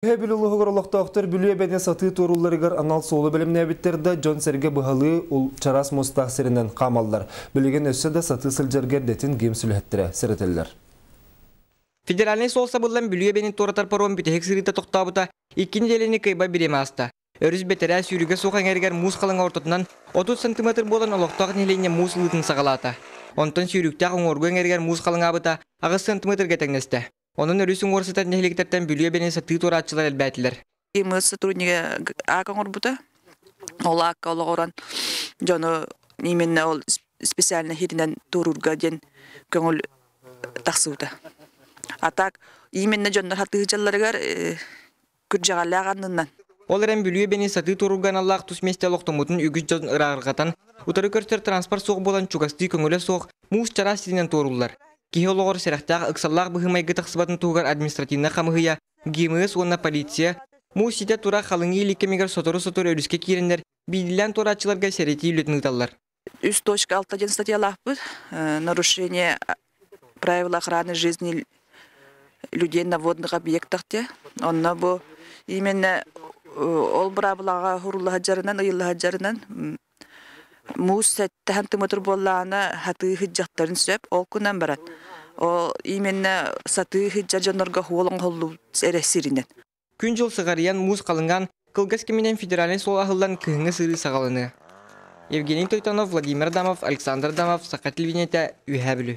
Үөһээ Бүлүү улууһугар олохтоохтор Бүлүү эбэни сатыы туоруулларыгар анал суолу бэлэмнээбиттэр да, дьон-сэргэ быһалыы чараас муустаах сиринэн хаамаллар. Билигин өссө да сатыы сылдьарга эрдэтин ГИМ сүлэһиттэрэ сэрэтэллэр. Федеральнай суол сабыллан Бүлүү эбэни туоратар паром бүтэһик сырыыта тохтообута 2 нэдиэлэни кыайбат бириэмэ ааста. Өрүс бэтэрээ сүүрүгэ суох эҥэригэр муус халыҥа ортотунан 30 сантиметр буолан олохтоох нэһилиэнньэ муус ылыытын саҕалаата. Онтон сүүрүктээх уҥуоргу эҥэригэр муус халыҥаабыта 8 сантиметрга тэҥнэстэ. Онон өрүс уҥуор сытар нэһилиэктэртэн Бүлүү эбэни сатыы туорааччылар элбээтилэр. Мы сотруднига аак оҥорбута. Ол аакка олоҕуран дьону именно ол специально хиринэн туоруурга диэн көҥүл тахсыбыта. А так именно дьоннор хатыы дьалларыгар күрдьэҕэлээх аннынан. Ол эрэн Бүлүү эбэни сатыы туоруурга аналлаах тус миэстэ олохтоммутун үгүс дьон ыраарҕатан, утары көрсөр транспорт суох буолан чугастыы көҥүлэ суох муус чараас сиринэн туорууллар. Киһи олоҕор сэрэхтээх ыксаллаах быһыы-майгы тахсыбатын туһугар административнай хамыһыйа, ГМС уонна полиция муус ситэ тура халыҥыы илик кэмигэр сотору-сотору өрүскэ киирэннэр биирдиилээн туорааччыларга сэрэтии үлэтин ыыталлар. 3.6 диэн статьялаахпыт. Нарушение правил охраны жизни людей на водных объектах те. Онно бу именно ол быраабылаҕа хуруллаһыдьарынан, ыйыллаһыдьарынан муус сэттэһэн тымытыр буоллаҕына хатыы сыдьахтарын сөп. Ол кунан баран ол именно сатыы сыдьар дьоннорго хуол оҥоһуллубут эрэ сиринэн. Күн-дьыл сыҕарыйан, муус халыҥаан, кылгас кэминэн федеральнай суол аһыллан кыһыҥҥы сырыы саҕаланыа. Евгений Тойтонов, Владимир Адамов, Александр Адамов, Саха телевидениетэ, Үөһээ Бүлүү.